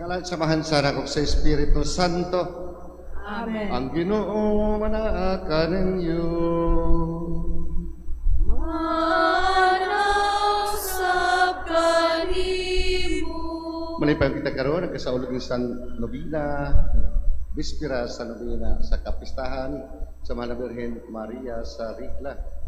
Ngalan sa Amahan, sa Anak, ug sa Espiritu Santo. Amen. Ang Ginoo manaa kaninyo. Manausap kanimo. Malipay kita karon nagkasaulog ni San Nobina, Bispira sa Nobina sa kapistahan sa Mahal na Birhen Maria sa Rigla.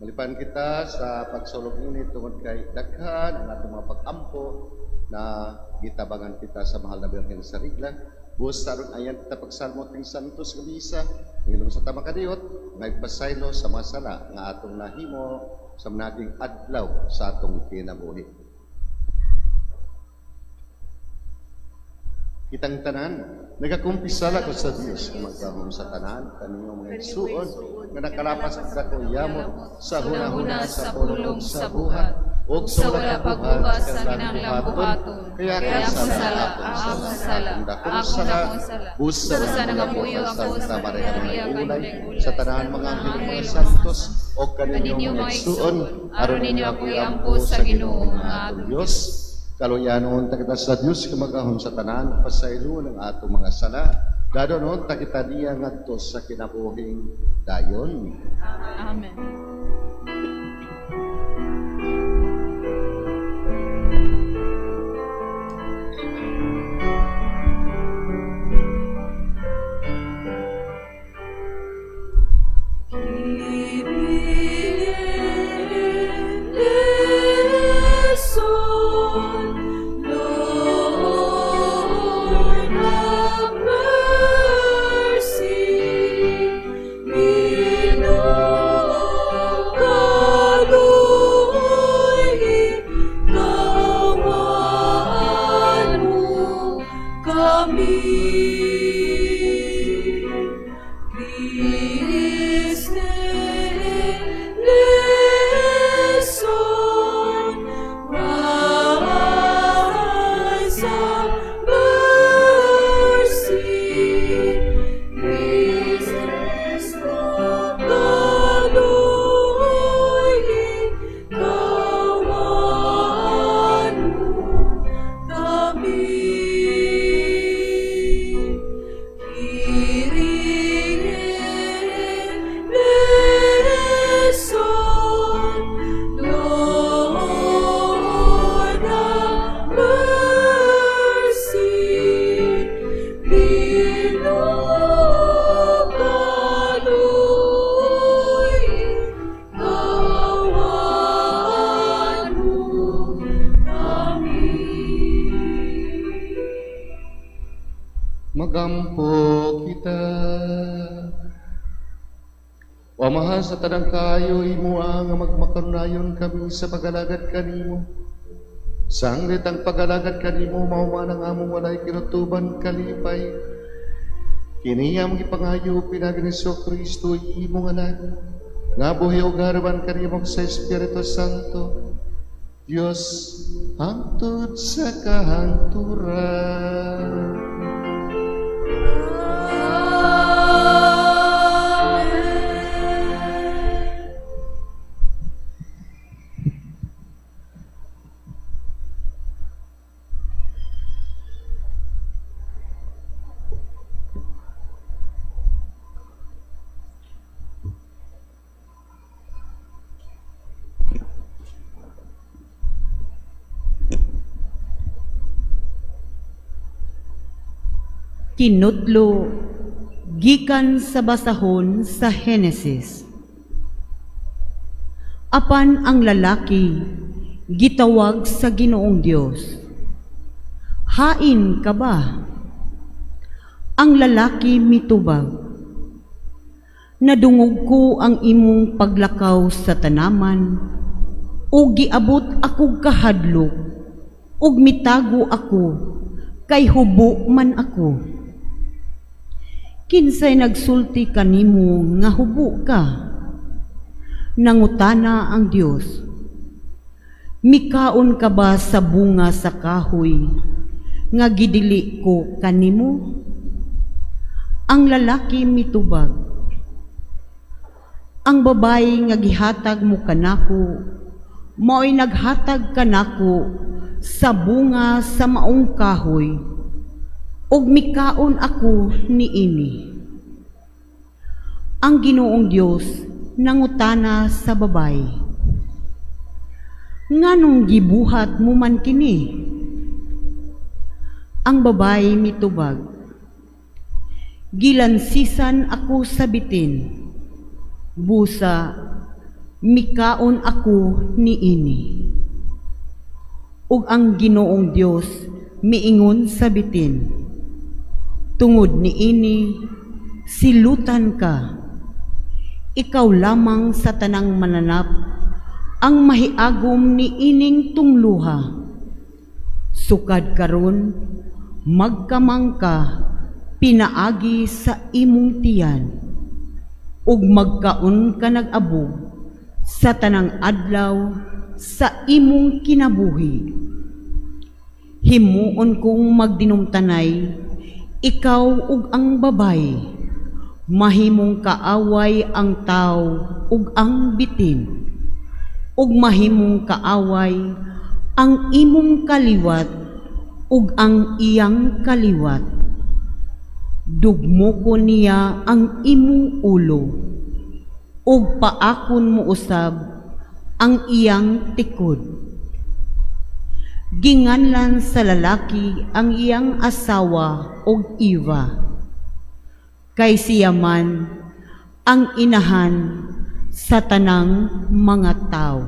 Malipan kita sa pagsulog nini tungod kay daghan ang atong mga pag-ampo na gitabangan kita sa Mahal na Birhen sa Rigla. Buos aron ayan kita pagsalmo ting Santos nga misa, ngilom sa tamang kadiyot, nga ipasaylo sa mga sala nga atong nahimo sa naging adlaw sa atong kinabuhi. Kitang tanan, nagakumpisala ko sa Dios nga magahom sa tanan, kaninyo mga igsuon, nga nakalapas ang dako yamot sa hunahuna, sa pulong, sa buhat, ug sa wala pagbuhat sa kinahanglang buhaton. Kaya Kaya ang akong sala, sala, akong akong sala, sala, akong dakong akong sala, dakong sala. busa Busa ng ng apuyo apuyo ako Santa sa Maria Maria kanunay ulay, kanunay sa tanan mga anghel mga santos, o kaninyo Kaninyo mga mga igsuon, igsuon, aron aron ninyo ninyo ako ako iampo iampo sa sa Ginoo Ginoo nga nga atong atong Dios. Kaluyanon ta kita sa Dios nga magahom sa tanan, pasaylo ng atong mga sala. Dadonon ta kita niya ngadto sa kinabuhing dayon. Amen. Lord, have mercy. Ginoo, kaluoy, kaawaan mo kami. Christe eleison, Christ have mercy. Kristo, kaluoy, kaawaan mo kami. Kyrie eleison, Lord, have mercy. Ginoo, kaluoy, kaawaan mo kami. Magampo kita. O Amahan sa tanang kayo, imo nga magmakanunayon kami sa pagalagad kanimo. Sanglit ang pagalagad kanimo, mao man ang among walay kinutuban kalipay. Kini among gipangayo pinaagi ni Kristo imong anak. Nga buhi ug haraban kanimo sa Espiritu Santo. Dios hangtod sa kahangturan. Amen. Kinutlo gikan sa basahon sa Henesis. Apan ang lalaki gitawag sa Ginoong Dios. "Hain ka ba?" Ang lalaki mitubag, "Nadungog ko ang imong paglakaw sa tanaman, ug giabot akog kahadlok, ug mitago ako, kay hubo man ako." "Kinsay nagsulti kanimo nga hubo ka?" nangutana ang Dios. "Mikaon ka ba sa bunga sa kahoy nga gidili ko kanimo?" Ang lalaki mitubag, "Ang babayi nga gihatag mo kanako Mao'y naghatag kanako sa bunga sa maong kahoy, ug mikaon ako niini." Ang Ginoong Dios nangutana sa babaye, "Nganong gibuhat mo man kini?" Ang babaye mitubag, "Gilansisan ako sa bitin, busa mikaon ako niini." Ug ang Ginoong Dios miingon sa bitin, "Tungod niini silutan ka. Ikaw lamang sa tanang mananap ang mahiagom niining tungluha. Sukad karon magkamang ka pinaagi sa imong tiyan, ug magkaon ka nag-abog sa tanang adlaw sa imong kinabuhi. Himuon kong magdinumtanay ikaw ug ang babaye, mahimong kaaway ang tawo ug ang bitin, ug mahimong kaaway ang imong kaliwat ug ang iyang kaliwat. Dugmokon niya ang imong ulo, ug paakon mo usab ang iyang tikod." Ginganlan sa lalaki ang iyang asawa og Eva, kay siya man ang inahan sa tanang mga tawo.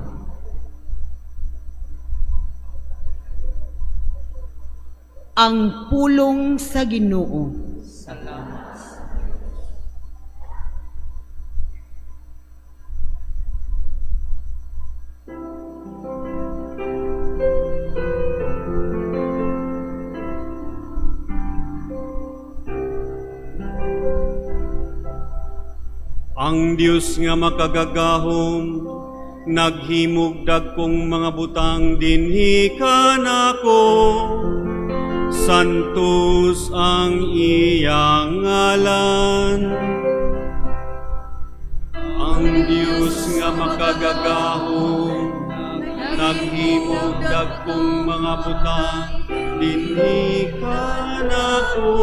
Ang pulong sa Ginoo. Salamat. Ang Dios nga makagagahom naghimog dagkong mga butang dinhi kanako. Santos ang iyang ngalan. Ang Dios nga makagagahom naghimog dagkong mga butang dinhi kanako.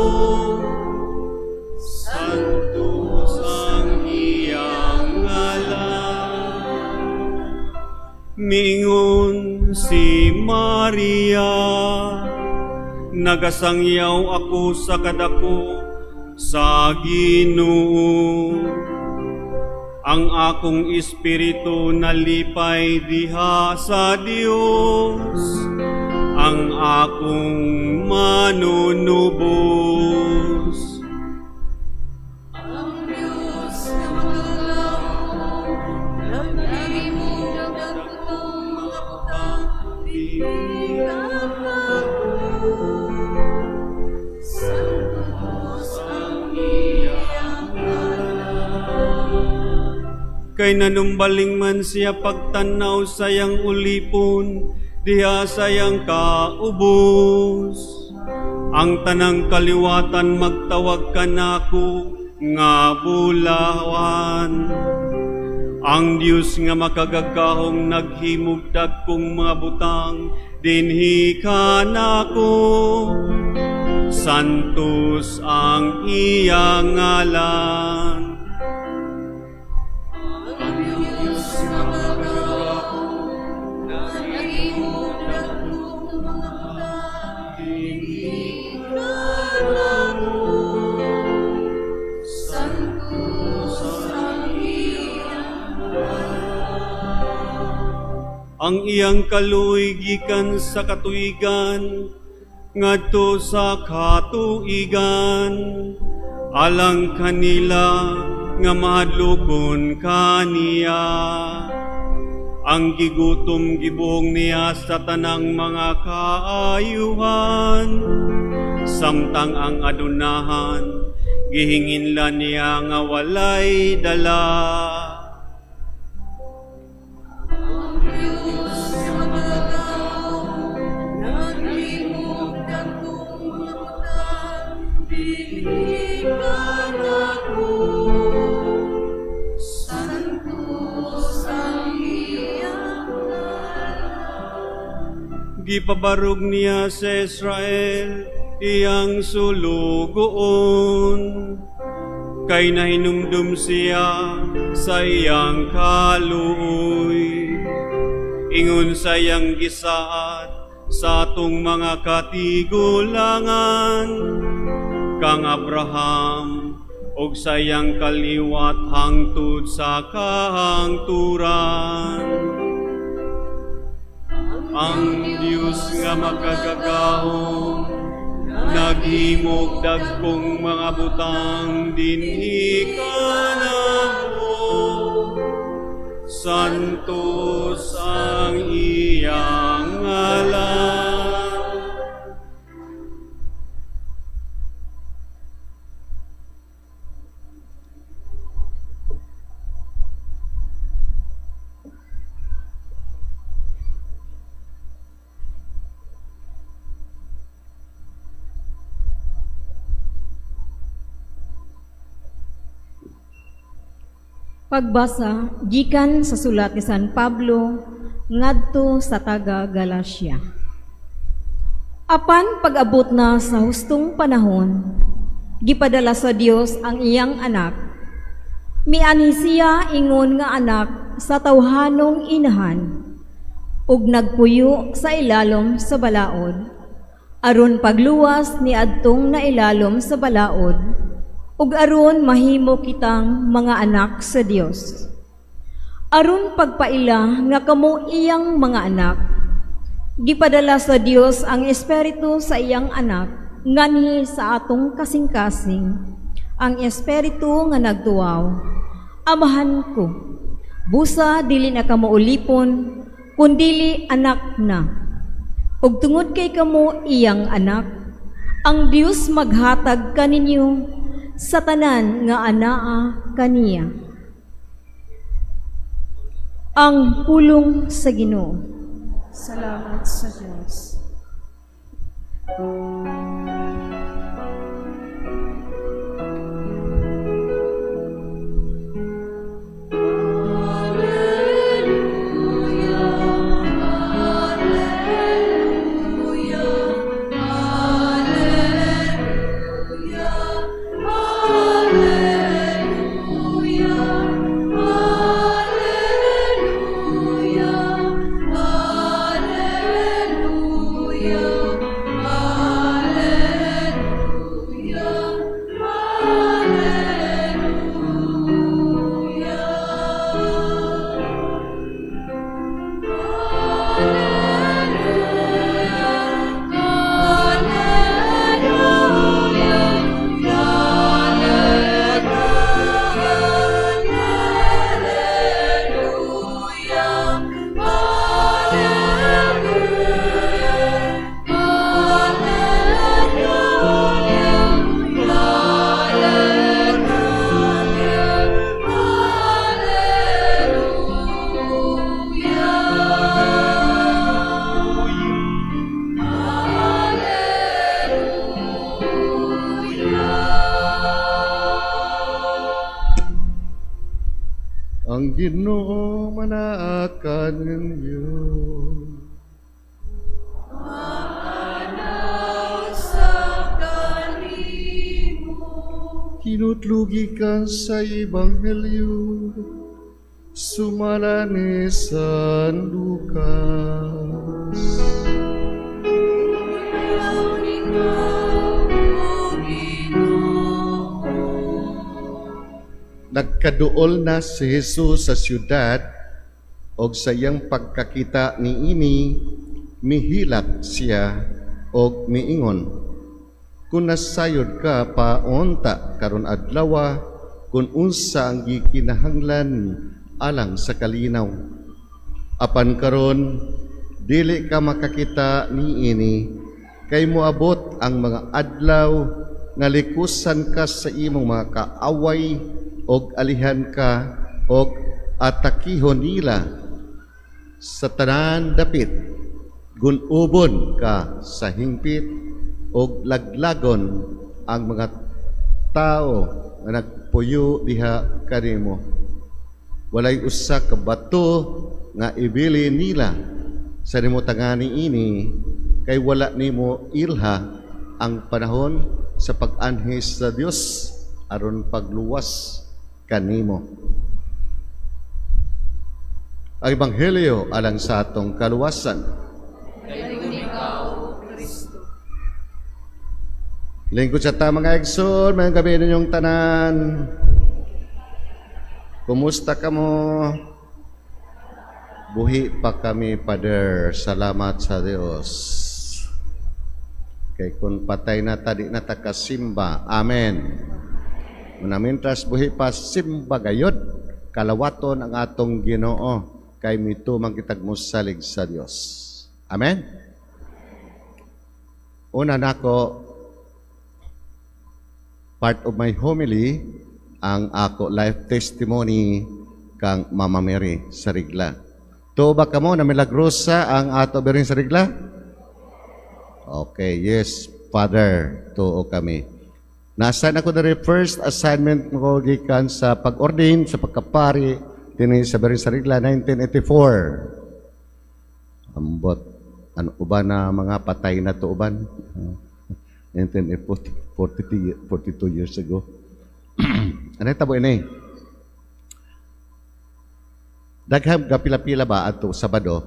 Santos ang iyang ngalan. Miingon si Maria, "Nagasangyaw ako sa kadako sa Ginoo. Ang akong espiritu nalipay diha sa Dios, ang akong manunubos." Ang Diyos nga makagagahom, naghimog dagkong mga butang dinhi kanako. Santos ang iyang ngalan. Kay nanumbaling man siya pagtanaw sa iyang ulipon, diha sa iyang kaubos. Ang tanang kaliwatan magtawag kanako nga bulawan. Ang Dios nga makagagahom naghimog dagkong mga butang dinhi kanako. Santos ang iyang ngalan. Ang Diyos nga makagagahom, naghimog dagkong mga butang dinhi kanako. Santos ang iyang Ang iyang kaluoy gikan sa katuigan ngadto sa katuigan alang kanila nga mahadlokon kaniya. Ang gigutom gibuhong niya sa tanang mga kaayuhan, samtang ang adunahan gihinginlan niya nga walay dala. Ang Diyos nga makagagahom, naghimog dagkong mga butang dinhi kanako. Santos ang iyang ngalan. Gipabarog niya sa Israel iyang sulugoon. Kay nahinumdum siya sa iyang kaluoy. Ingon sa iyang gisaad sa atong mga katigulangan kang Abraham ug sa iyang kaliwat hangtod sa kahangturan. Ang Dios nga makagagahom naghimog dagkong mga butang dinhi kanamo. Santos ang iyang ngalan. Pagbasa gikan sa sulat ni San Pablo ngadto sa taga Galacia. Apan pag-abot na sa hustong panahon, gipadala sa Dios ang iyang anak. Mianhi siya ingon nga anak sa tawhanong inahan ug nagpuyo sa ilalom sa balaod, aron pagluwas ni adtong nailalom sa balaod ug aron mahimo kitang mga anak sa Dios. Aron pagpaila nga kamo iyang mga anak, gipadala sa Dios ang Espiritu sa iyang anak nganhi sa atong kasing-kasing, ang Espiritu nga nagtuwaw, "Amahan ko." Busa dili na kamo ulipon, kundili anak na. Ug tungod kay kamo iyang anak, ang Dios maghatag kaninyo sa tanan nga anaa kaniya. Ang pulong sa Ginoo. Salamat sa Diyos. Ang Ginoo manaa kaninyo. Sa kanimo. Hinutlo gikan sa Ebanghelyo sumala ni San Lucas. Ikaw, O Ginoo. Nagkaduol na si Jesus sa siyudad og sa iyang pagkakita niini, mihilak siya og miingon, "Kun nasayod ka pa unta karon adlawa kung unsa ang gikinahanglan alang sa kalinaw. Apan karon dili ka makakita niini, kay moabot ang mga adlaw nga likusan ka sa imong mga kaaway og alihan ka og atakihon nila sa tanan dapit, gun-ubon ka sa hingpit og laglagon ang mga tao nga nagpuyo diha kanimo. Walay usa ka bato nga ibili nila Sa nimo tangani ini kay wala nimo ilha ang panahon sa pag-anhis sa Dios aron pagluwas kanimo. Ang Ebanghelyo alang sa atong kaluwasan. Dayon ikaw, Kristo. Lingkod sa ta, mga igsoon, maayong gabii ninyong tanan. Kumusta kamo? Buhi pa kami, Father. Salamat sa Dios. Kay kung patay na ta, di na ta kasimba. Amen. Munamintras buhi pa, simba gayod. Kalawaton ang atong Ginoo kay mituman kitag mosalig sa Dios. Amen. Una nako, part of my homily ang ako life testimony kang Mama Mary sa Rigla. Tuo ba kamo na milagrosa ang ato Birhen sa Rigla? Okay, yes, Father, tuo kami. Na-assign ako diri, first assignment ko gikan sa pag-ordain sa pagkapari dinhi sa Birhen sa Rigla 1984. Ambot ano uban na mga patay na to uban. 1942 42 years ago. Ano tabo ini? Daghang gapila-pila ba adto Sabado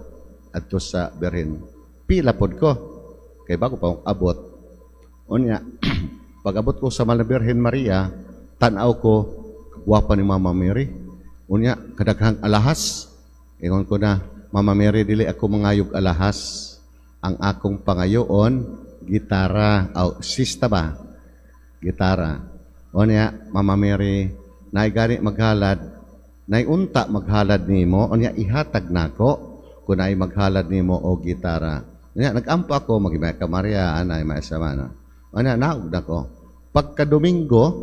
adto sa Birhen. Pila pod ko. Kay bago pa akong abot. Unya, pag abot ko sa Mahal na Birhen Maria, tan-aw ko, gwapa ni Mama Mary. Unya, kadaghang alahas. Ingon ko na, "Mama Mary, dili ako mangayog alahas. Ang akong pangayoon, gitara." Aw, sista ba? Gitara. Unya, "Mama Mary, naay gani maghalad, naay unta maghalad nimo, unya ihatag nako kung naay maghalad nimo o gitara." Unya, nag-ampo ako, "Maghimaya ka Maria," anay, maesama na. Unya, naog na ko. Pagka Domingo,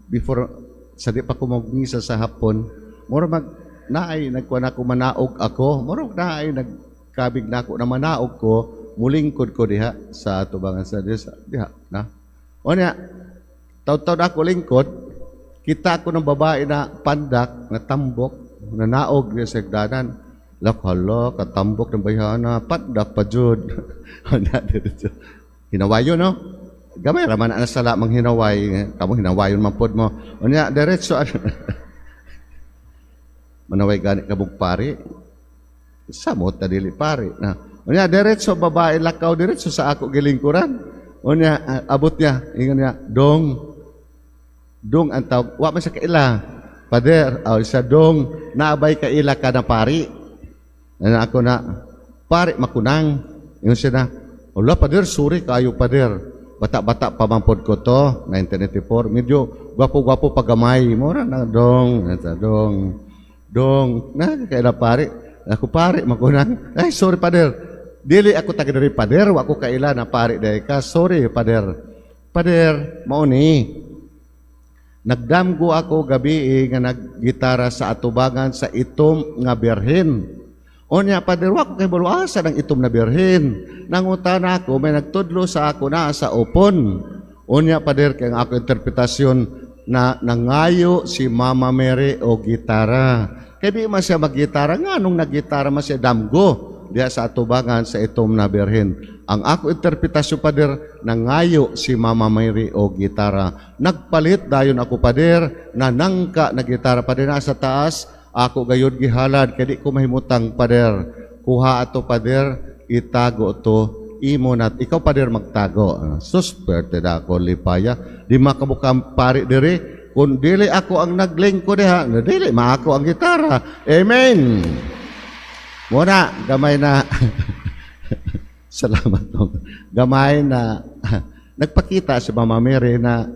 before sa di pa ko magmisa sa hapon, mura mag naay nagkuan ako, manaog ako, mura naay nagkabig nako na manaog ko, mulingkod ko diha sa atubangan sa Dios diha na. Unya, taud-taud ako lingkod, kita ako ng babae na pandak, na tambok, na naog diha sa hagdanan. Lak, hala, katambok ng bayhana, pandak pa jud. Unya, diretso. Hinawayo, no? Gamay ra man ang sala mang hinaway, kamo hinawayon man pod mo. Unya, diretso ano. Manaway gani kabug pari. Samot na dili pari. Na. Unya, diretso babae lakaw diretso sa ako gilingkuran. Unya, abot niya, ingon niya, "Dong, dong," ang tawag. Wa man sa kaila. "Pader," oh, sa "Dong, naabay kaila ka na pari?" Na ako na, "Pari makunang." Ingon siya na, "Wala, pader, sorry kayo, pader. Bata-bata pa man pod ko to, 1984. Medyo gwapo-gwapo pagamay. Mura na, dong, nasa dong. Dong, na kaila pari. Ako pari makunang." "Ay, sorry, pader. Dili ako taga diri, pader, wa ko kaila na pari dai ka. Sorry, pader. Pader, mao ni. Nagdamgo ako gabi nga naggitara sa atubangan sa itom nga birhen. Unya, pader, wa ko kahibalo asa ng itom na birhen. Nangutana ako, may nagtudlo sa ako na sa upon. Unya, pader, kay ang ako interpretasyon na nangayo si Mama Mary o gitara. Kay di man siya maggitara, nga nung naggitara man siya damgo diya sa atubangan sa itom na birhen. Ang ako interpretasyon, pader, nangayo si Mama Mary o gitara. Nagpalit dayon ako, pader, nanangka na gitara, pader, nasa taas, ako gayud gihalad kay di ko mahimutang, pader. Kuha ato, pader, itago to imo na ikaw, pader, magtago." Sus, perte na ako lipaya. Di makabukang pari diri kung dili ako ang naglingkod diha, na dili maako ang gitara. Amen. Muna, gamay na salamat no. Gamay na nagpakita si Mama Mary na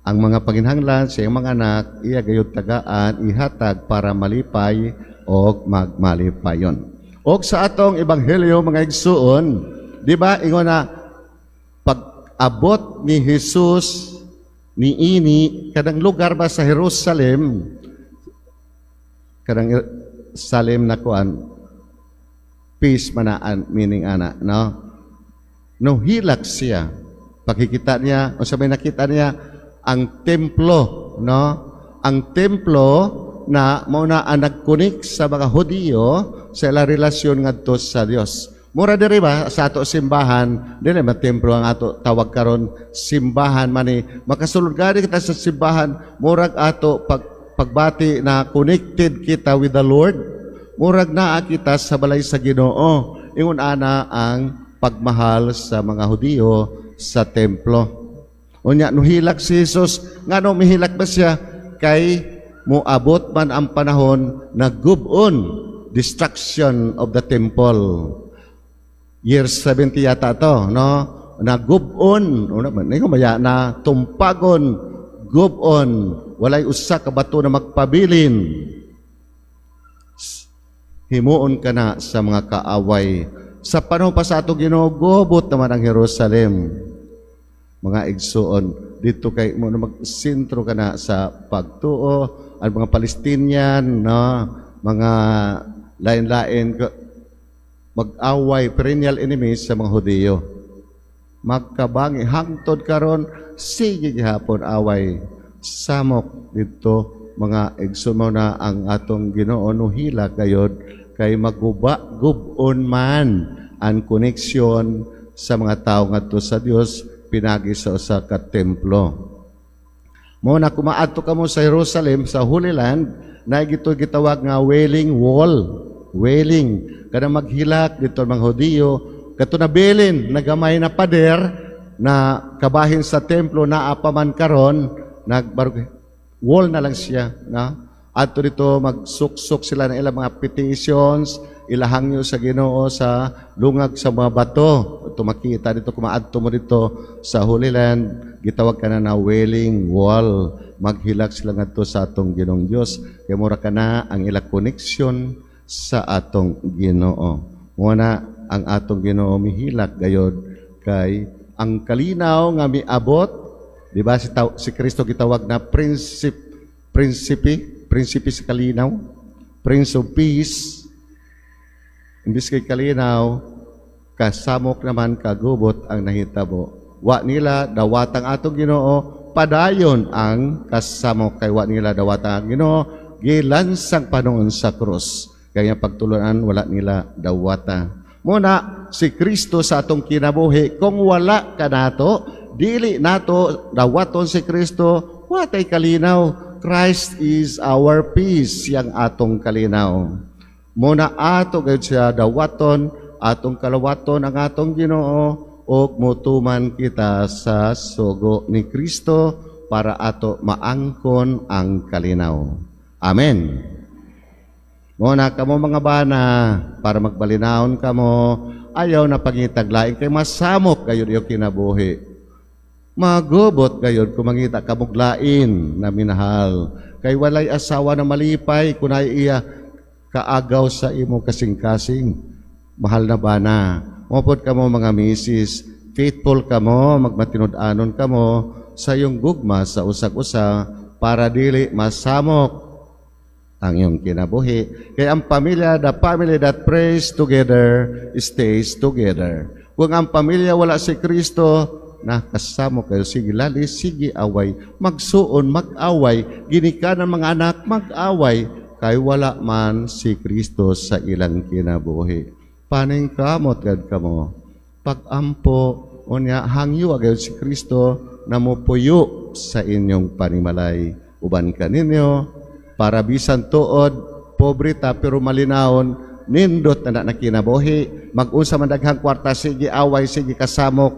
ang mga panginhanglan sa iyang mga anak, iya gayud tagaan, ihatag para malipay o magmalipayon. Og sa atong ebanghelyo, mga igsuon, di ba ingon na pag-abot ni Jesus ni ini kadang lugar ba sa Jerusalem, kadang Salem na kuan, peace manaan meaning ana, no? No hilak siya, pagkikita niya o sa may nakita niya ang templo, no? Ang templo. na mao na ang nag-connect sa mga Hudiyo sa ilang relasyon ngadto sa Dios. Mura diri ba sa ato simbahan, dili man templo ang ato tawag karon, simbahan man ni. Makasulod gani kita sa simbahan, murag ato pagbati na connected kita with the Lord. Murag naa kita sa balay sa Ginoo. Ingon ana ang pagmahal sa mga Hudiyo sa templo. Unya nuhilak si Jesus, ngano mihilak ba siya? Kay moabot man ang panahon na gub-on, destruction of the temple. Year 70 yata to, no? Na gub-on, una man, ko maya na tumpagon, gub-on, walay usa ka bato na magpabilin. Himuon ka na sa mga kaaway. Sa panahon pa sa ato Ginoo, gubot naman ang Jerusalem. Mga igsuon, dito kay mo na magsentro ka na sa pagtuo, ang mga Palestinian, no, mga lain-lain mag-away, perennial enemies sa mga Hudiyo. Magkabangi hangtod karon, sige gihapon away samok dito, mga igsoon. Mao na ang atong Ginoo nuhila gayod kay maguba, gubon man ang koneksyon sa mga tao ngadto sa Dios pinagi sa usa ka templo. Mao na kung maadto kamo sa Jerusalem, sa Holy Land, na gito gitawag nga Wailing Wall. Wailing kada maghilak dito ang mga Hudiyo, kato nabilin na gamay na pader na kabahin sa templo, naa pa man karon, nag wall na lang siya na adto dito magsuksok sila ng ilang mga petitions, ilahangyo sa Ginoo sa lungag sa mga bato. Ito makita dito kung maadto mo dito sa Holy Land, gitawag ka na na Wailing Wall. Maghilak sila ngadto sa atong Ginoong Dios kay mura ka na ang ila connection sa atong Ginoo. Mao na ang atong Ginoo mihilak gayod kay ang kalinaw nga miabot, di ba si Kristo gitawag na prinsipe, prinsipe sa kalinaw, Prince of Peace. Imbis kay kalinaw, kasamok naman, kagubot ang nahitabo. Wa nila dawatang atong Ginoo, padayon ang kasamok kay wa nila dawatang ang Ginoo, gilansang pa noon sa krus. Kaya pagtulunan wala nila dawata. Muna si Kristo sa atong kinabuhi, kung wala ka nato, dili nato dawaton si Kristo, watay kalinaw. Christ is our peace, siyang atong kalinaw. Muna ato gayud siya dawaton, atong kalawaton ang atong Ginoo ug mutuman kita sa sugo ni Kristo para ato maangkon ang kalinaw. Amen. Muna kamo mga bana, para magbalinawon kamo, ayaw na pangitag lain kay masamok gayud iyo kinabuhi. Magubot gayud kung mangita kamog lain na minahal. Kay walay asawa na malipay kung iya kaagaw sa imo kasing-kasing. Mahal na bana. Mopod kamo mga misis, faithful kamo, magmatinud-anon kamo sa iyong gugma sa usag-usa para dili masamok ang iyong kinabuhi. Kaya ang pamilya, the family that prays together, stays together. Kung ang pamilya wala si Kristo, nakasamo kayo, sige lali, sige away, magsuon, mag-away, ginika ng mga anak, mag-away, kay wala man si Kristo sa ilang kinabuhi. Paningkamot gad kamo. Pag-ampo, unya, hangyo agad si Kristo na mopuyo sa inyong panimalay. Uban kaninyo, para bisan tuod, pobre ta pero malinawon, nindot na na kinabuhi, mag-unsa man daghang kwarta, sige away, sige kasamok,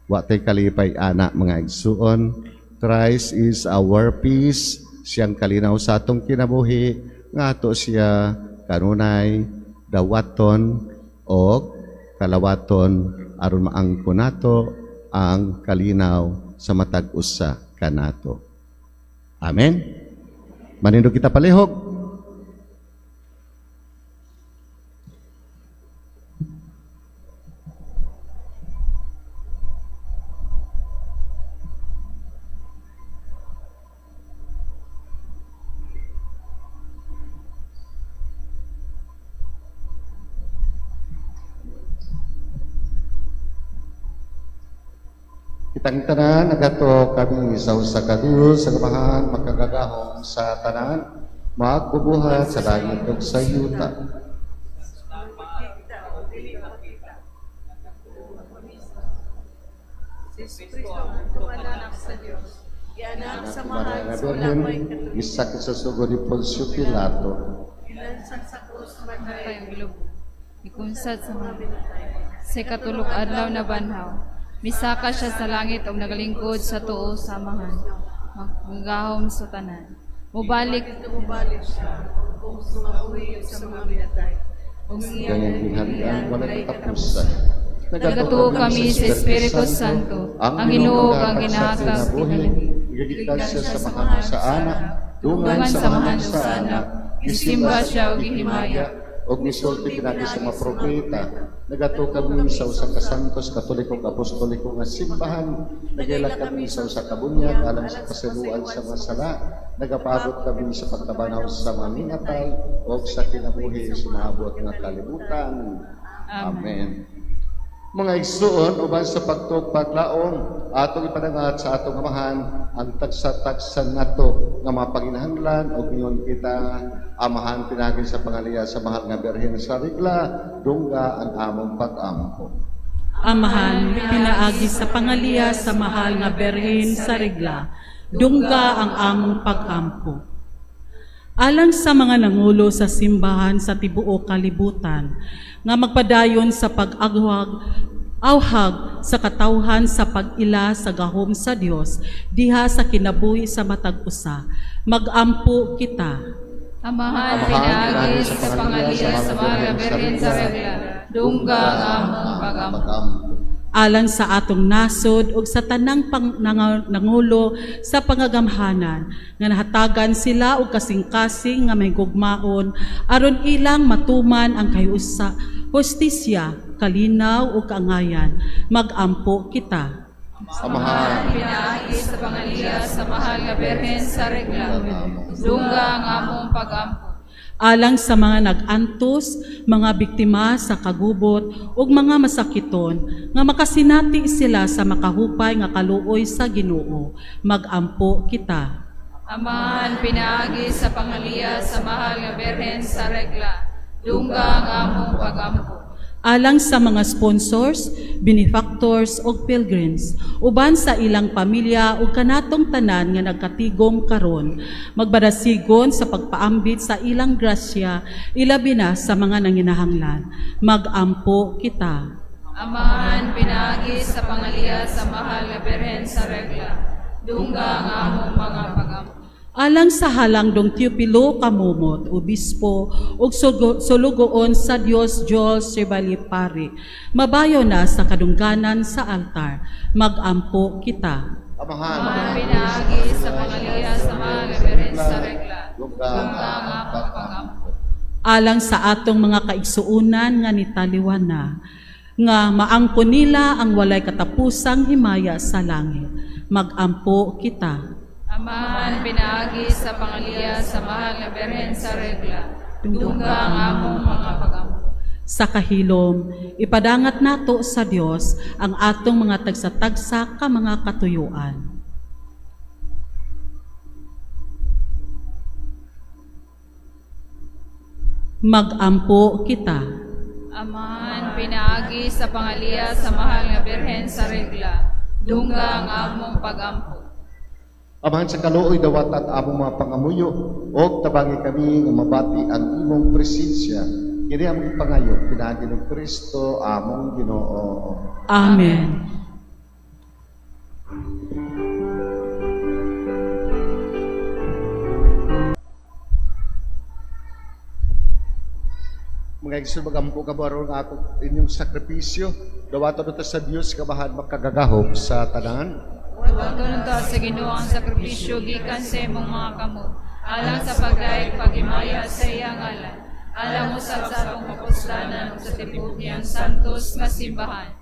wa tay kalipay ana, mga igsuon. Christ is our peace, siyang kalinaw sa atong kinabuhi, nga ato siya kanunay dawaton o kalawaton aron maangko nato ang kalinaw sa matag usa kanato. Amen. Manindog kita palihog. Kitang tanan, nagato kami sa usa ka Dios sa Amahan makagagahom sa tanan. Magbubuhat sa langit ug sa yuta. Si Kristo ang anak sa Dios. Gianak sa Maria mahal nga sa wala Birhen, may katuig. gisakit sa sugo ni Poncio Pilato, Gilansang sa krus matay. Kayong globo. Ikunsad sa mga sa ikatulok adlaw na banhaw. Misaka siya sa langit ug nagalingkod sa tuo sa amahan. Maggahom sa tanan. Mubalik Mubalik siya kung sumabuhi sa mga binatay. ug Ganyang gingharian walay katapusan. Nagatuo kami sa Espiritu Santo, ang Ginoo ang ginahatag kinabuhi, gigikan siya sa mahan sa anak, dungan sa mahan sa anak, gisimba siya og gihimaya, og misulti pinagi sa mga propeta. Nagatuo kami sa usa ka santos, katoliko ug apostoliko nga simbahan, nagaila kami sa usa ka bunyag alang sa pasayloan sa mga sala, nagapaabot kami sa pagkabanaw sa mga minatay ug sa kinabuhi sa maabot nga kalibutan. Amen. Mga igsuon, uban sa pagtuog paglaom, atong ipadangat sa atong Amahan ang tagsa-tagsa nato nga mga panginahanglan ug ingon kita Amahan pinaagi sa pangaliya sa mahal nga Birhen sa Regla, dungga ang among pag-ampo. Amahan, pinaagi sa pangaliya sa mahal nga Berhen sa Regla, dungga ang among pag-ampo. Alang sa mga nangulo sa simbahan sa tibuok kalibutan, nga magpadayon sa pag-agwag, awhag sa katawhan sa pag-ila sa gahom sa Dios diha sa kinabuhi sa matag usa, magampo kita. Amahan, Amahan, pinaagi sa pangaliya sa mahal nga Birhen sa Regla, dungga ang among pag-ampo. Pag-ampo. Alang sa atong nasod ug sa tanang nangulo sa pangagamhanan nga nahatagan sila og kasing-kasing nga may gugmaon aron ilang matuman ang kahiusa, hustisya, kalinaw ug kaangayan, magampo kita. Amahan, Pinaagi sa pangaliya sa mahal nga Birhen sa Regla, dungga ang among pag-ampo. Alang sa mga nag-antos, mga biktima sa kagubot ug mga masakiton nga makasinati sila sa makahupay nga kaluoy sa Ginoo, magampo kita. Amahan, pinaagi sa pangaliya sa mahal nga Birhen sa Regla, dungga ang among pag-ampo. Alang sa mga sponsors, benefactors ug pilgrims, uban sa ilang pamilya ug kanatong tanan nga nagkatigom karon, magbadasigon sa pagpaambit sa ilang grasya, ilabi na sa mga nanginahanglan. Magampo kita. Amahan, pinaagi sa pangaliya sa mahal nga Birhen sa Regla, dungga ang among mga pag-ampo. Alang sa halang dong Teopilo Kamumot, obispo, ug sulugoon sa Dios Joel Sebali Pari, mabayo na sa kadungganan sa altar, magampo kita. Amahan, Amahan, pinaagi sa pangaliya sa mahal nga Birhen sa Regla, dungga dungga ang ang among among pag-ampo. pag-ampo. Alang sa atong mga kaigsuunan nga nitaliwan na, nga maangko nila ang walay katapusang himaya sa langit. Magampo kita. Amahan, pinaagi sa pangaliya sa mahal nga Birhen sa Regla, dungga ang among mga pag-ampo. Sa kahilom, ipadangat nato sa Dios ang atong mga tagsa-tagsa ka mga katuyuan. Magampo kita. Amahan, pinaagi sa pangaliya sa mahal nga Birhen sa Regla, dungga ang among pag-ampo. Amahan sa kaluoy dawat at among mga pangamuyo og tabangi kami nga mabati ang imong presensya. Kini among pangayo pinaagi ni Kristo among Ginoo. Amen. Mga igsoon, magampo ka ba aron nga ako inyong sakripisyo? Dawaton nato sa Dios kabahan makagagahom sa tanan. Dawaton ta sa Ginoo ang sakripisyo gikan sa imong mga kamot, alang sa pagdayeg paghimaya sa iyang ngalan, alang usab sa atong kapuslanan ug sa tibuok niyang santos nga simbahan.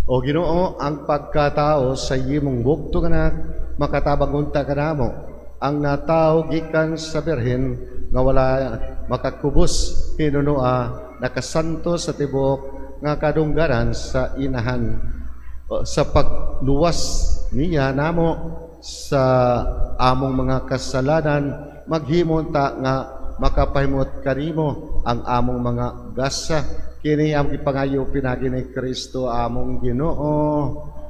O Ginoo, ang pagkatao sa imong bugtong anak makatabang unta kanamo. Ang natao gikan sa birhen nga wala makakubos hinunoa nakasanto sa tibuok nga kadunggaran sa inahan. O, sa pagluwas niya namo sa among mga kasalanan. Maghimo ta nga makapahimot kanimo ang among mga gasa. Kini ang gipangayo pinaagi ni Kristo among Ginoo.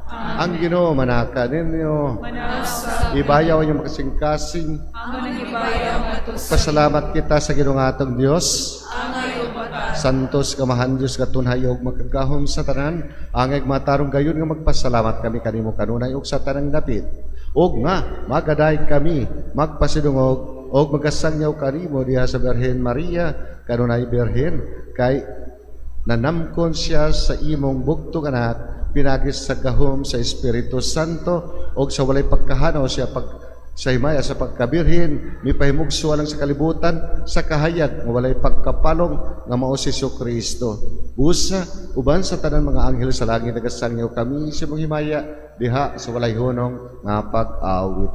Ang Ginoo manaka ninyo. Ibayaw inyong makasing-kasing. Amo nang ibayaw ngadto sa Pasalamat kita sa Ginoo nga atong Dios. Santos nga Amahan Dios nga tunhay ug makagagahom sa tanan, angay matarong gayon nga magpasalamat kami kanimo kanunay ug sa tanang dapit. Ug nga magaday kami magpasidungog ug magasangyaw kanimo diha sa Birhen Maria kanunay Birhen, kay nanamkon siya sa imong bugtong anak pinaagi sa gahom sa Espiritu Santo, ug sa walay pagkahanaw siya pag sa himaya sa pagkabirhin mipahimugso alang sa kalibutan sa kahayag nga walay pagkapalong nga mao si Kristo. Busa uban sa tanan mga anghel sa langit, nagasangyaw kami sa imong himaya diha sa walay hunong nga pag-awit.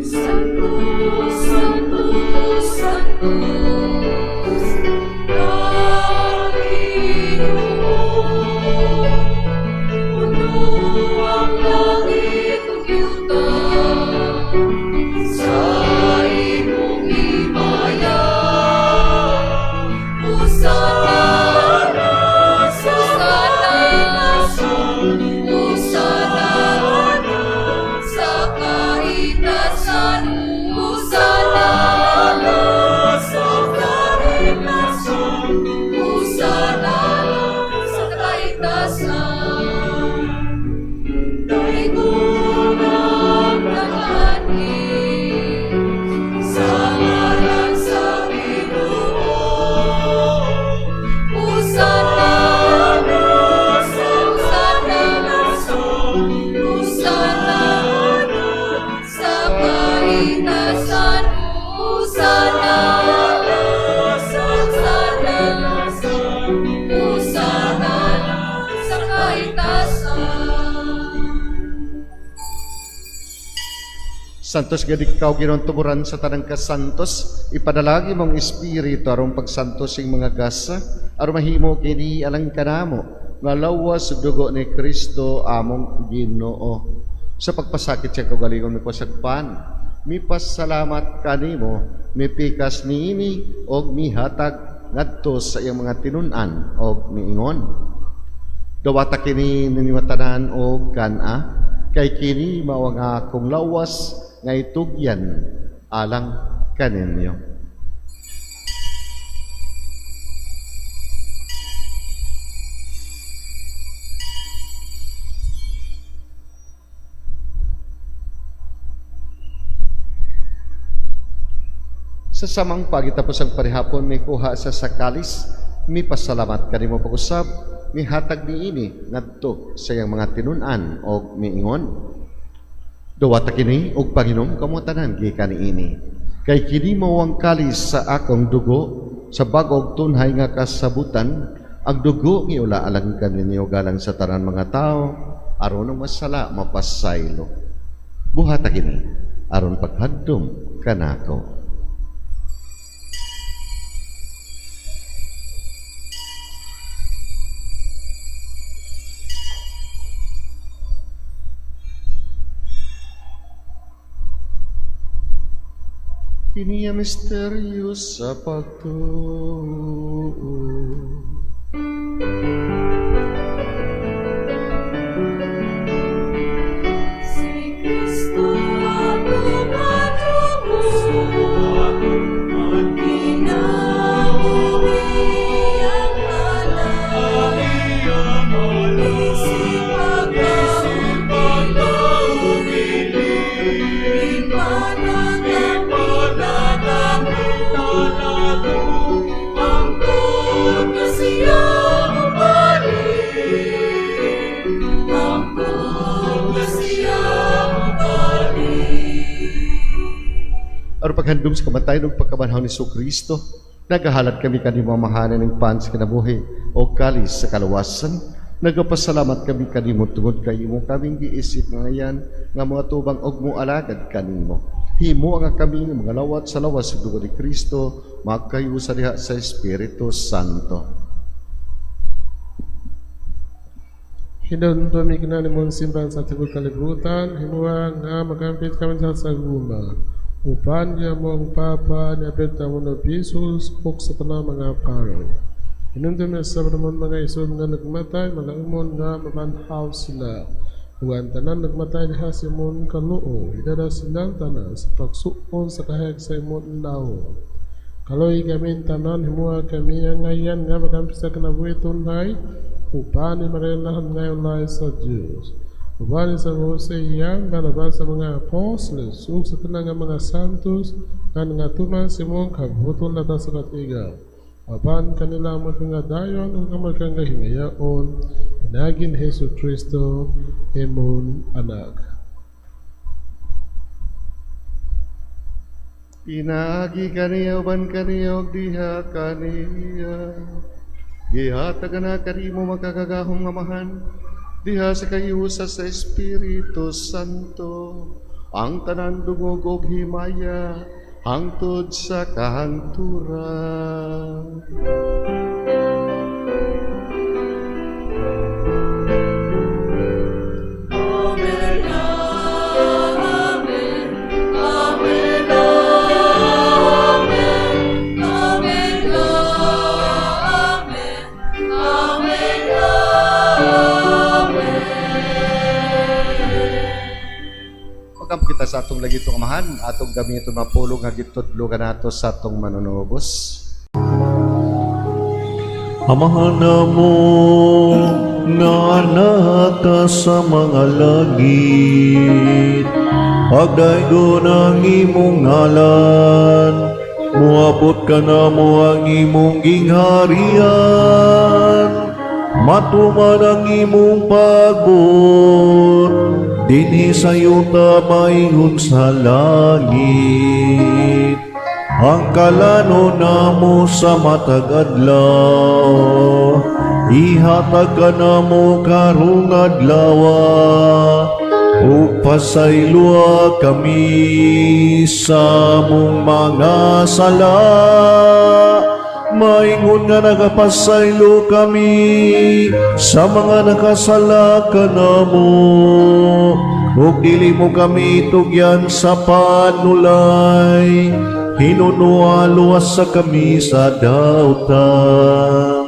Santo, Santo, Santo, ang Ginoo. Puno ang langit ug yuta sa imong himaya. Hosana sa kaitasan, Hosana sa kaitasan, Hosana sa kaitasan, Hosana sa kaitasan. Daygon ang nag-anhi sa ngalan sa Ginoo. Hosana, Hosana, Hosana sa kaitasan. Hosana, Hosana, Hosana sa kaitasan. Santos nga ikaw Ginoong tuburan sa tanang kasantos, ipadala ang imong Espiritu aron pagsantos ining mga gasa, aron mahimo kini alang kanamo nga lawas ug dugo ni Kristo among Ginoo. Sa pagpasakit sa kaugalingon, mikuha siyag pan, mipasalamat kanimo, mipikas niini og mihatag ngadto sa iyang mga tinun-an og miingon: "Dawata kini ninyo tanan og kan-a, kay kini mao ang akong lawas nga itugyan alang kaninyo." Sa samang paagi, tapos ang parihapon, mikuha sa sa kalis, mipasalamat kanimo pag-usab, mihatag niini ngadto sa iyang mga tinun-an og miingon: "Dawata kini og panginom kamo tanan gikan niini. Kay kini mao ang kalis sa akong dugo sa bag-o ug tunhay nga kasabutan, ang dugo nga iula alang kaninyo galang sa tanan mga tao aron ang masala mapasaylo. Buhata kini aron paghadlom kanako." Kini ang misteryo sa pagtuo. Si Kristo atong madungog, Kinabuhi ang alay, Isip pagkaumili, Ipanagapit Hangtod nga siya mobalik, Hangtod nga siya mobalik. Aron paghandom sa kamatayon ug pagkabanhaw ni Kristo, nagahalad kami kanimo, Amahan, ning pan sa kinabuhi o kalis sa kaluwasan. Nagapasalamat kami kanimo tungod kay imo kaming giisip ngayan nga moatubang og moalagad kanimo. Himo nga kami nga mga lawat sa lawas ug dugo ni Kristo magkahiusa diha sa Espiritu Santo. Hinumdumi ang imong simbahan sa tibuok kalibutan, himoa nga makampit kami sa gugma. Uban ang among Papa, ni Alberto among Obispo, ug sa tanang mga pari. Hinumdumi sa among mga igsoon nga nagmatay, malaumon nga mabanhaw sila. Ug ang tanan nagmatay diha sa imong kaluoy, hidada silang tanan sa pagsuon sa kahayag sa imong nawong. Kaluoyi kami tanan, himoa kami angayan nga makampit sa kinabuhi tunhay, uban ni Maria Ngayon sa Dios. Uban ni San Jose iyang bana sa mga apostoles, ug sa tanan nga mga santos, nga nangatuman sa imong kabubut-on latas sa katig-a. Apan kanila magkangadayon ug magkangahimayaon, pinaagi ni Hesus Kristo, imong anak. Pinaagi kaniya uban kaniya ug diha kaniya. Gihatag na kanimo makagagahom nga Amahan diha sa kahiusa sa Espiritu Santo ang tanan dungog ug himaya hangtod sa kahangturan. Amen, Amen, Amen, Amen, Amen, Amen, Amen, Amen. Magampo kita sa atong langitong Amahan, atong gamiton mga pulong nga gitudlo kanato sa atong manunubos. Amahan namo nga naa ka sa mga langit, Pagdaygon ang imong ngalan, Muabot kanamo ang imong gingharian, Matuman ang imong pagbuot, dinhi sa yuta maingon sa langit. Ang kalanon namo sa matag adlaw, ihatag kanamo karong adlaw, ug pasayloa kami sa among mga sala, maingon nga nagapasaylo kami sa mga nakasala kanamo, ug dili mo kami tugyan sa panulay, hinunoa luwasa kami sa dautan.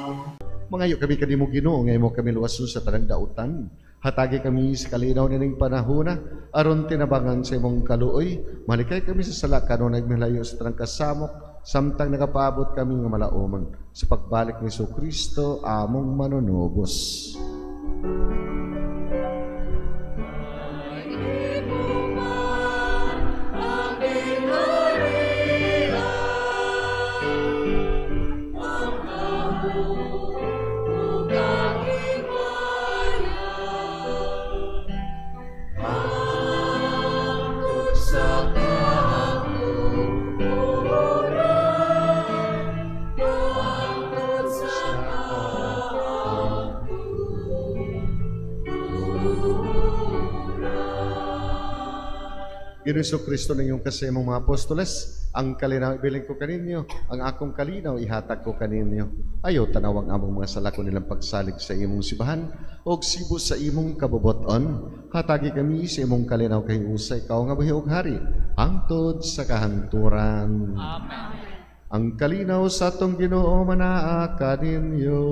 Mangayo kami kanimo, Ginoo, nga imo kami luwason sa tanang dautan. Hatagi kami sa kalinaw nining panahona aron tinabangan sa imong kaluoy. Malikay kami sa sala kanunay milayo sa tanang kasamok samtang nagapaabot kami nga malaumon sa pagbalik ni Kristo among manunubos. Ang gingharian, ang gahom ug ang himaya, hangtod sa kahangturan, hangtod sa kahangturan. Ginoo Kristo ningon ka sa imong mga apostoles, "Ang kalinaw ibilin ko kaninyo, ang akong kalinaw ihatag ko kaninyo. Ayaw tanawang among mga sala kundi ilang pagsalig sa imong simbahan, og sibo sa imong kabubuton. Hatagi kami sa imong kalinaw kahiusa, ikaw nga buhi ug hari, hangtod sa kahangturan." Amen. Ang kalinaw sa atong Ginoo manaa kaninyo.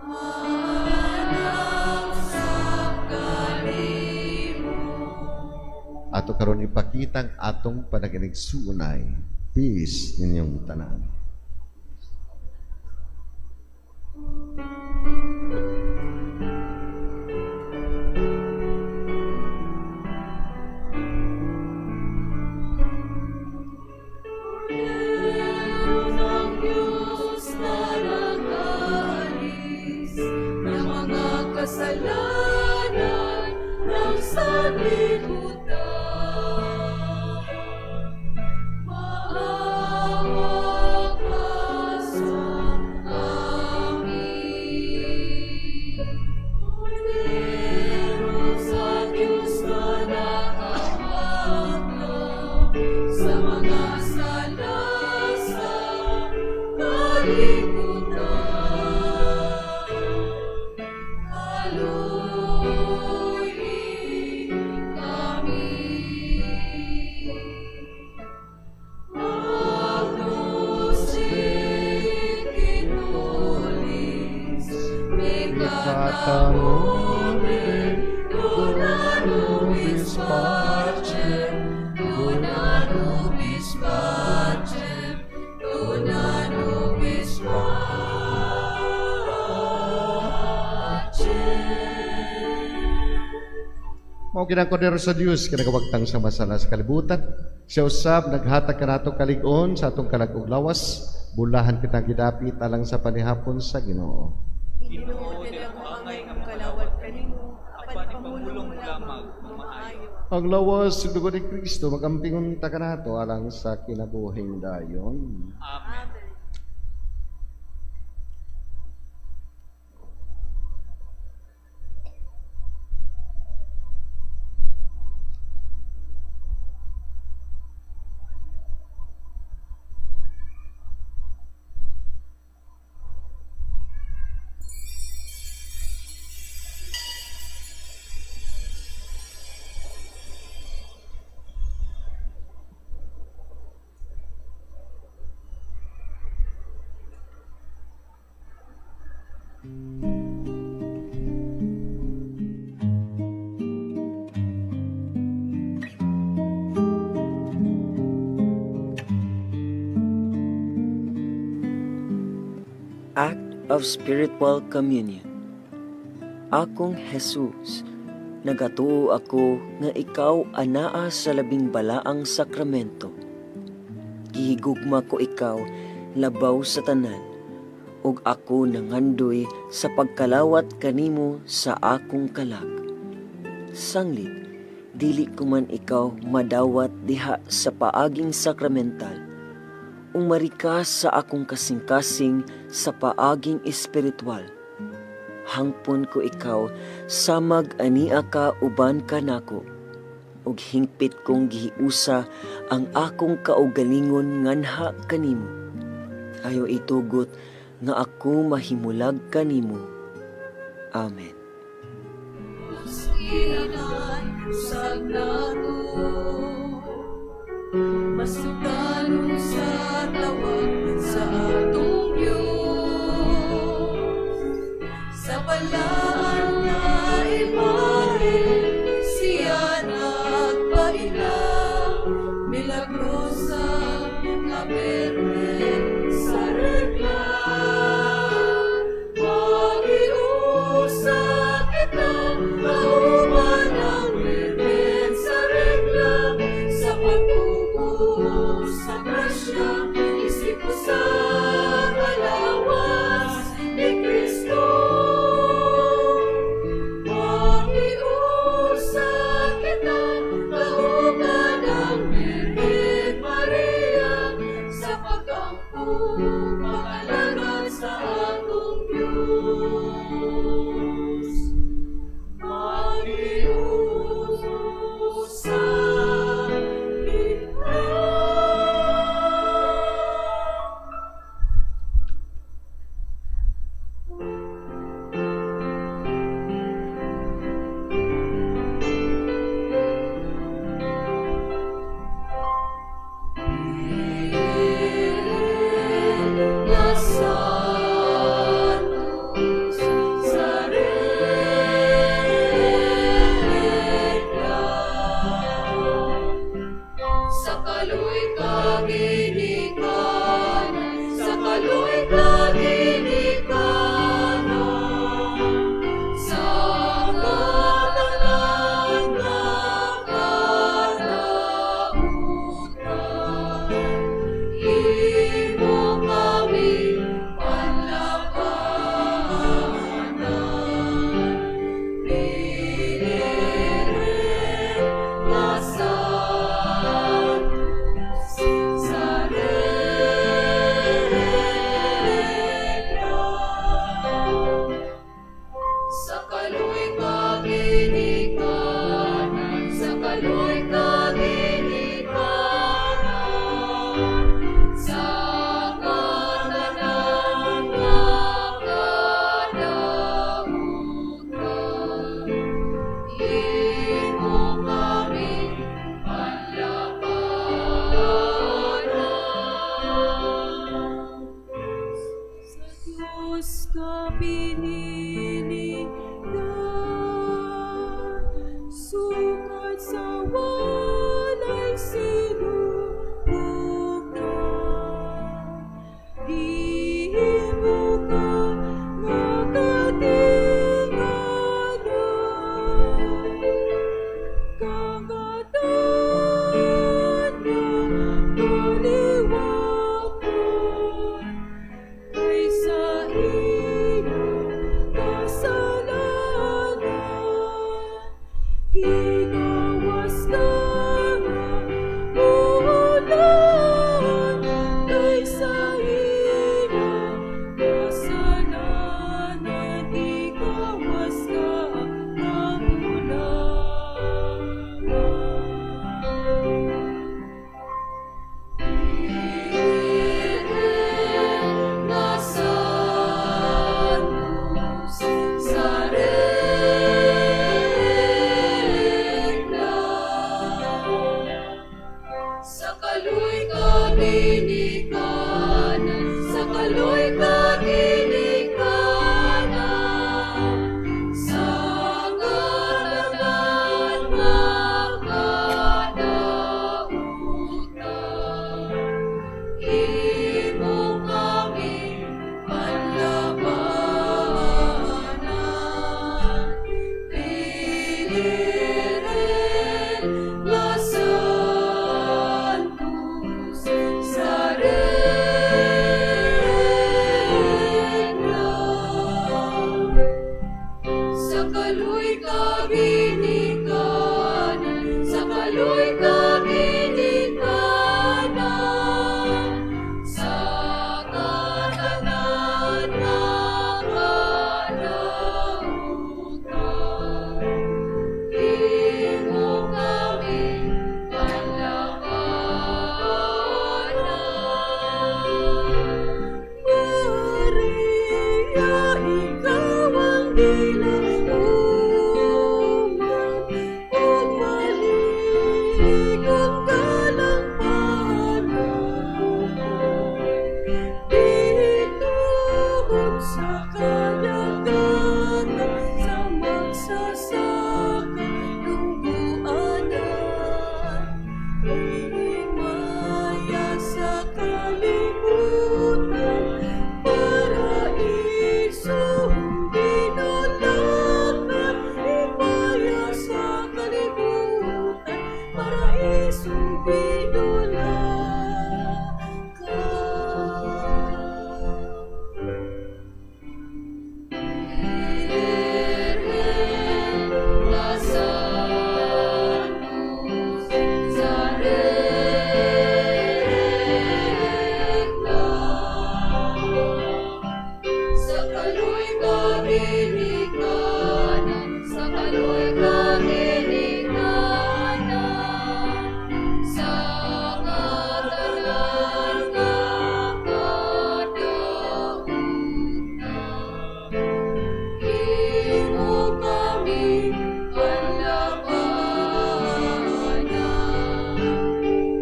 Manaa sab kanimo. Ato karon ipakita ang atong panaginigsuonay. Peace ninyong tanan. Kordero ng Diyos na nag-aalis ng mga kasalanan ng sanlibutan. Maawa ka sa amin. Kordero sa Diyos na nakahatag sa mga sala sa kalibutan. Mao kini ang Kordero sa Dios nga nagawagtang sa masala sa kalibutan. Siya usab naghatag kanato kalig-on sa atong kalag ug lawas. Bulahan kitang gidapit alang sa panihapon sa Ginoo. Ginoo, dili ako angay nga mokalawat kanimo, apan ipamulong mo lamang nga maayo. Ang lawas ug dugo ni Kristo magamping unta kanato alang sa kinabuhing dayon. Amen. Amen. Act of Spiritual Communion. Akong Jesus, nagatuo ako nga ikaw anaa sa labing balaang sakramento. Gihigugma ko ikaw labaw sa tanan, ug ako nangandoy sa pagkalawat kanimo sa akong kalag. Sanglit, dili ko man ikaw madawat diha sa paaging sakramental, umari ka sa akong kasing-kasing sa paaging espiritual. Hangpon ko ikaw, samag ania ka uban ka nako, ug hingpit kong gihiusa ang akong kaugalingon nganha kanimo. Ayo itugot nga ako mahimulag kanimo. Amen. Inahan sa nato, masugdanon sa tawag sa atong Diyos. Sa balaan nga imahe, siya nagpaila, milagrosa nga Birhen sa regla. Magiusa kita, kauban ang Birhen sa regla, sa pagtubo sa grasya, isip ko sa kalawas ni Kristo. Magiusa kita, kauban ang Birhen Maria, sa pag-ampo, pag-alagad sa atong Diyos. Magiusa kita. Nga Santos sa regla, sa kaluoy ka ginikanan, sa kaluoy ka ginikanan, sa katanan nga kadautan. Imo kami panlabanan. Birhen nga Santos sa regla. Sa kaluoy ka ginikanan, sa kaluoy ka ginikanan, sa katanan nga kadautan, imo kami panlabanan. Sa Diyos ka pinili, sukad sa Igong galang panahon, dituhod sa kadagatan, sa magsasaka lungguanan. Himaya sa kalibutan, paraisong binulakan. Himaya sa kalibutan, paraisong binulakan. Birhen nga Santos sa Regla, sa kaloy kaginikanan, sa kaloy kaginikanan, sa katanan nga kadautan. Imo kami panlabanan.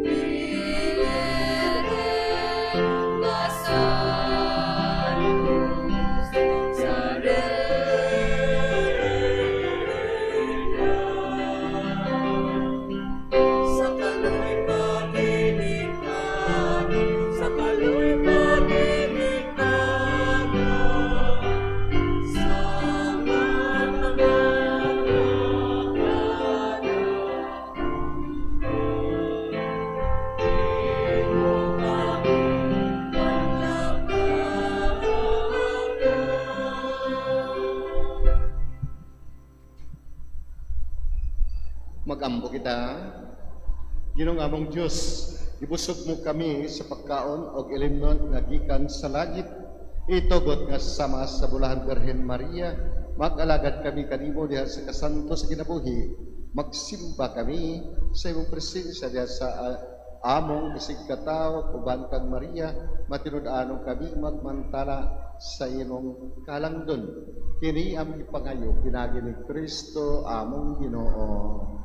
Birhen nga Santos sa Regla, sa kaloy kaginikanan, sa kaloy kaginikanan, sa katanan nga kadautan. Imo kami panlabanan. Magampo kita. Ginoong among Dios, gibusog mo kami sa pagkaon og ilimnon nga gikan sa langit. Itugot nga sama sa Bulahan Birhen Maria, mag-alagad kami kanimo diha sa kasanto sa kinabuhi. Magsimba kami sa imong presensya diha sa among isigkatawo uban kang Maria, matinud-anong kami magmantala sa imong kalangdon. Kini ang ipangayo pinaagi ni Kristo among Ginoo.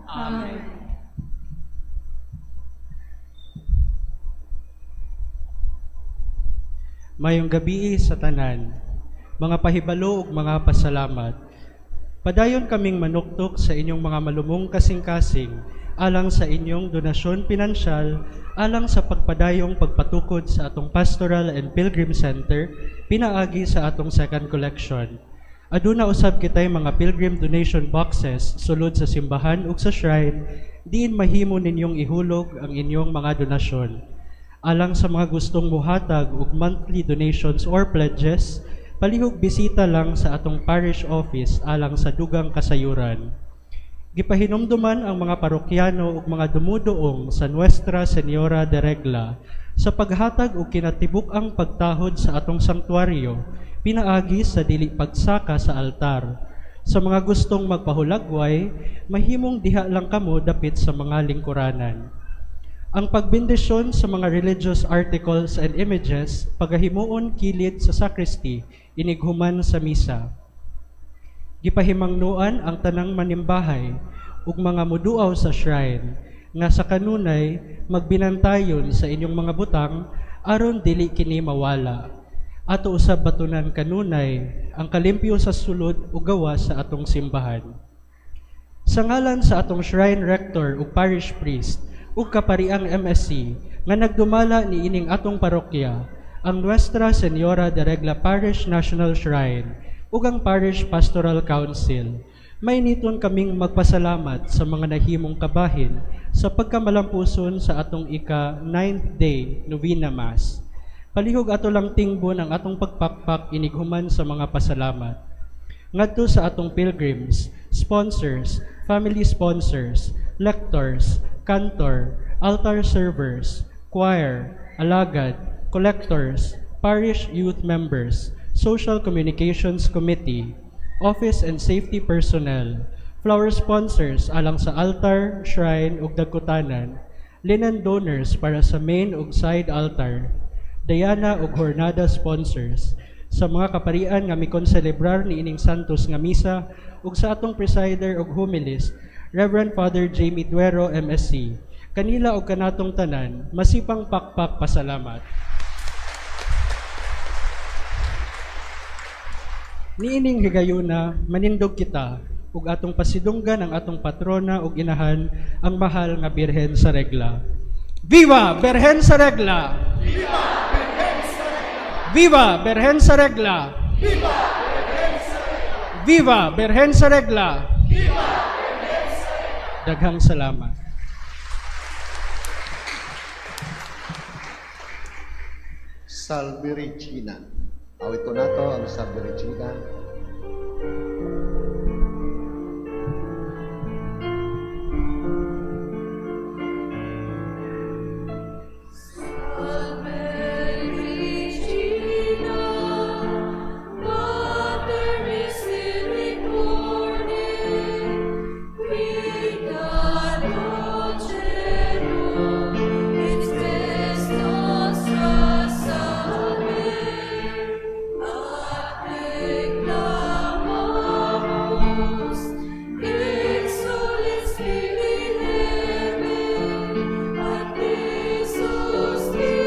Amen. Mayong gabii sa tanan, mga pahibalo ug mga pasalamat. Padayon kaming manuktok sa inyong mga malumong kasing-kasing alang sa inyong donasyon pinansyal, alang sa pagpadayong pagpatukod sa atong Pastoral and Pilgrim Center pinaagi sa atong second collection. Aduna usab kitay mga pilgrim donation boxes sulod sa simbahan ug sa shrine diin mahimo ninyong ihulog ang inyong mga donasyon. Alang sa mga gustong muhatag og monthly donations or pledges, palihog bisita lang sa atong parish office alang sa dugang kasayuran. Gipahinumduman ang mga parokyano ug mga dumuduong sa Nuestra Señora de Regla sa paghatag og kinatibuk-ang pagtahod sa atong sanktuaryo pinaagi sa dili pagsaka sa altar. Sa mga gustong magpahulagway, mahimong diha lang kamo dapit sa mga lingkuranan. Ang pagbendisyon sa mga religious articles and images pagahimuon kilid sa sacristy inighuman sa misa. Gipahimangnoan ang tanang manimbahay ug mga muduaw sa shrine nga sa kanunay magbinantayon sa inyong mga butang aron dili kini mawala. Ato usab batunan kanunay ang kalimpyo sa sulod ug gawas sa atong simbahan. Sa ngalan sa atong shrine rector ug parish priest ug kapariang MSC nga nagdumala niining atong parokya, ang Nuestra Señora de Regla Parish National Shrine ug ang Parish Pastoral Council, mainiton kaming magpasalamat sa mga nahimong kabahin sa pagkamalampuson sa atong ika 9th day Novena Mass. Palihog ato lang tingbon ang atong pagpakpak inighuman sa mga pasalamat. Ngadto sa atong pilgrims, sponsors, family sponsors, lectors, cantor, altar servers, choir, alagad, collectors, parish youth members, social communications committee, office and safety personnel, flower sponsors alang sa altar, shrine ug dagkutanan, linen donors para sa main ug side altar, Diana ug Jornada sponsors, sa mga kaparian nga mikonselebrar niining santos nga misa ug sa atong presider ug homilist, Reverend Father Jamie Duero, MSC. Kanila og kanatong tanan, masipang pakpak pasalamat. Niining higayuna, manindog kita ug atong pasidunggan ang atong patrona ug inahan, ang mahal nga Birhen sa Regla. Viva Birhen sa Regla! Viva Birhen sa Regla! Viva Birhen sa Regla! Viva Birhen sa Regla! Viva Birhen sa Regla! Viva Birhen sa Regla! Daghang salamat. Salve Regina. Awit ko nato ang Salve Regina. Salve Regina, Mater misericordiae, vita dulcedo, et spes nostra salve. A te clamamus, exules filii Hevae, ad te suspiramus,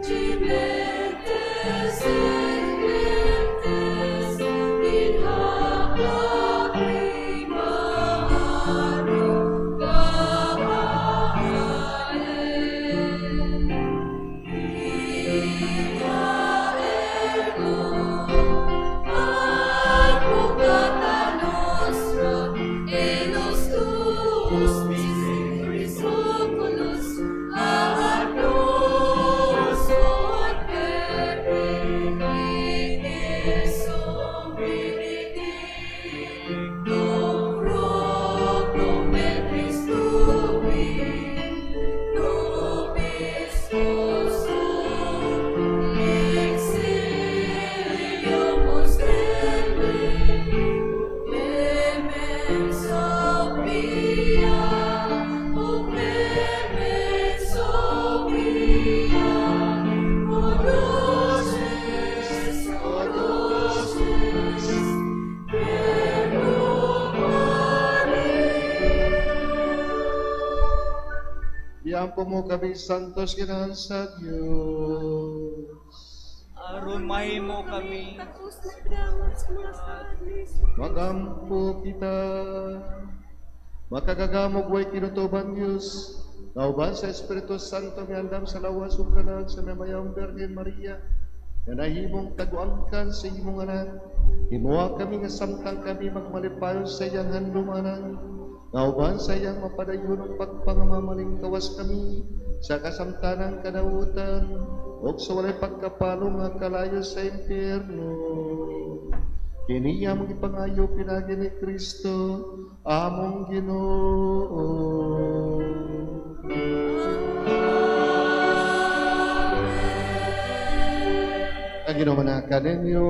gementes et flentes, in hac lacrimarum vale. Ita ergo, advocata nostra, in nos tuos miseris oculos ad nos converte, in ipsum benedictum fructum ventris tui, nobis consulte, exilium ostende, clemens sophia, O clemens Sophia, O dulcis, O dulcis, Verbum Maria. Iampo mo kami santos ginahan sa Dios. Aron mahimo kami Takos na pagdawat sa mga sala ni Jesus. Magampo kita. Makagagamog way kinutuban Dios. Nauban sa Espiritu Santo miandam sa lawas ug kalag sa mamayang Birhen Maria. Nga nahimong taguangkan sa imong anak. Himuha kami nga samtang kami magmalipayon sa iyang handumanan. Nauban sa iyang mapadayunong pagpangamalingkawas kami sa kasamtanang kadawutan ug sa walay pagkapalo nga kalayo sa impyerno. Kini among ipangayo pinaagi ni Kristo among Ginoo. Ang Ginoo manaka ninyo.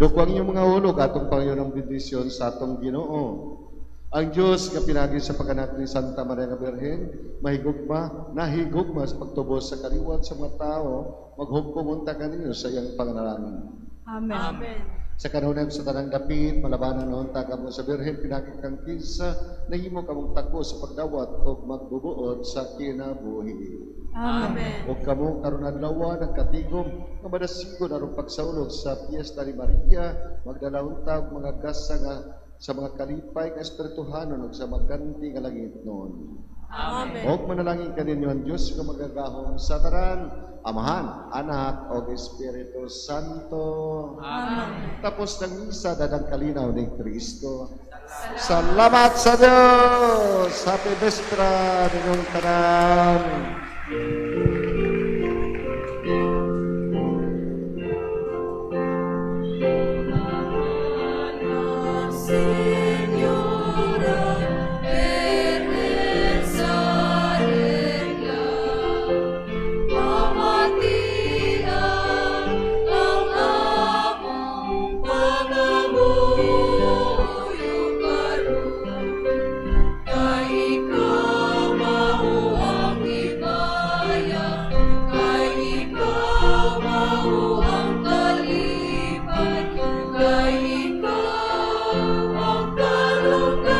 Duko ang inyong mga hulog atong Panginoon ang bendisyon sa atong Ginoo. Ang Diyos nga pinagi sa pag-anak ni Santa Maria nga Birhen, mahigugma, nahigugma sa pagtubos sa kaliwat sa mga tao, maghugpong unta kaninyo sa iyang panganalangin. Amen. Amen. Sa kanunay sa tanang dapit, malabanan noon ta kamo sa Birhen, pinagi kang kinsa, nahimo kamong takbo sa pagdawat o magbubuot sa kinabuhi. Amen. O kamo karon adlaw nagkatigom nga madasigon aron pagsaulog sa piyesta ni Maria, magdala unta og mga gasa nga sa mga kalipay nga espirituhanon ug sa maganti nga langit noon. Amen. Og manalangin kaninyo ang Dios nga magagahom sa tanan, Amahan, Anak ug Espiritu Santo. Amen. Tapos ng misa dadang kalinaw ni Kristo. Salamat sa Diyos! Happy Bespera ninyong tanan! Señora, Birhen sa Regla, pamatian ang among pangamuyo karon, kay ikaw mao ang ibayan. Ug